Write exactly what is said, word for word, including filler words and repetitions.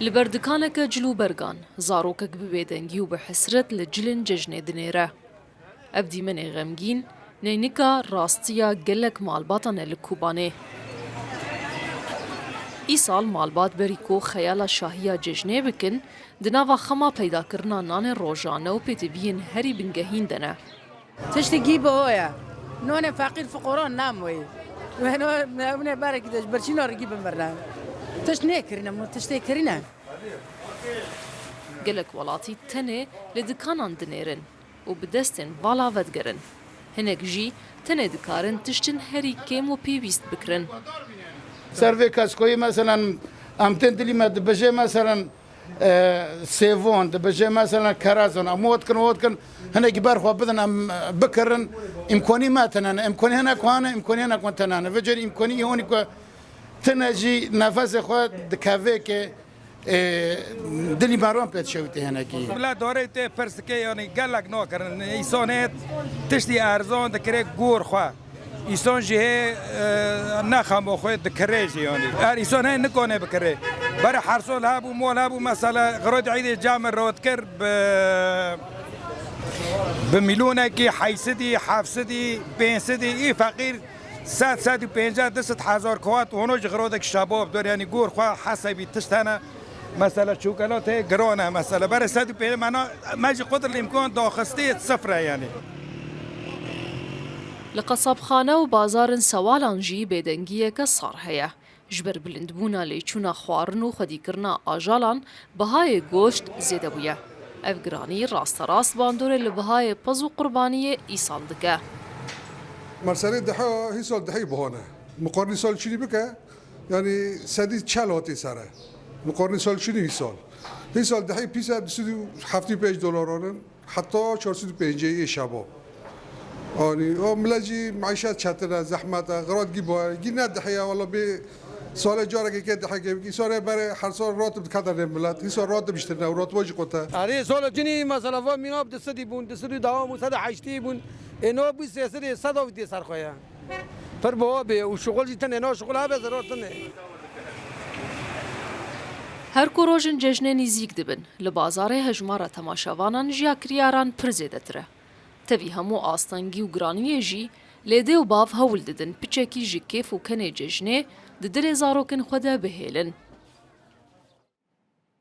Li ber dikaneke cil û bergan, zarokek bi bêdengî û bi hesret li cilên cejnê dinêre. Ev dîmenê xemgîn, neynika rastiya gelek malbatan e li Kobanê. Îsal malbat berî ku xeyala şahiya cejnê bikin, di nava xema peydakirina nanê rojane û pêdiviyên herî bingehîn de ne. Tiştî gî bi ho ye. Nonê feqîr fiqoran namoyî. Weno, ew ne barekî de ji birçîna re gî bimirne. Tişt nêkirine, min tiştê kirine. Gelek welatî tenê li dikanan dinêrin û bi destên vala vedigerin. Hinek jî tenê dikarin tiştin herî kêm û pêwîst bikirin. Ser vê keskoyî, meselen, em tên dilî me dibêje, meselen, e, sêvon, dibêje, meselen, kerazon, em ot kin, ot kin, hinekî ber xwe bidin, em, e, bikirin, îmkonî me tine ne, îmkonî hinek wan e, îmkonî hinek wan tine ne. Vê carî îmkonî î honî ku tine jî nefesê xwe dikevê ke, e, dilî me ron pê dişewitê hinekî. Bila dorê tê pirs dike, yanî gelek nakirin. Îson hê tiştî erzan dikirê gor xwe. Îson jî hê, e, nexemo xwe dikirê jî yanî. Her îson hê nikone bikirê. Berê her sol hebû, mol hebû, mesela, xirot îdê cami rot kir bi, bi mîlûnekî heysidî, hefsidî, pênsidî, î feqîr sed, sed û pênceh, du sed hezar kewat, hono ji xirotek şebab dor, yanî gor xwe hesebî tişt hene. Mesela çokolatê giran e, mesela. Berê sed û pêncî mena, me jî qudr îmkan daxistê sifr e, yanî. Li qesabxane û bazarên sewalan jî bêdengiyeke sar heye. Ji ber bilindbûna lêçûna xwarin û xwedîkirina ajalan, bihayê goşt zêde bûye. Ev giranî rasterast bandorê li bihayê piz û qurbaniyê îsal dike. Merserê dihe, hîsal dihê bihane. Miqarnî sal çinî bike, yanî sedî çel hatî sere. Miqarnî sal çinî hîsal. Hîsal dihê pîse du sed û heftê û pênc dolaran in. Heta çar sed û pêncî ê şeba. Anî, o milet jî meîşet çetin e, zehmet e, xirat gî baye, gî ne diheya, wela bê salê carekê ke dihekê bikî, salê berê her sal ratib dikete nê milet, hîsal ratib ji tine û ratiba jî qut e. Erê, sala cinî mesela va mîna bi du sedî bûn, du sed û deh bûn, sed û heştî bûn, ê no bû sê sedê, sed û vîst ser xwe ye. Pir biha bê û şixul jî tine, na şixul hebe zerar tine. Her ku rojên cejnê nîzîk dibin, li bazarê hejmara temaşevanan ji ya kiryaran pir zêdetir e. Tevî hemû astengî û giraniyê jî, lê dê û bav hewl didin piçekî ji kêf û kenê cejnê di dilê zarokên xwe de bihêlin.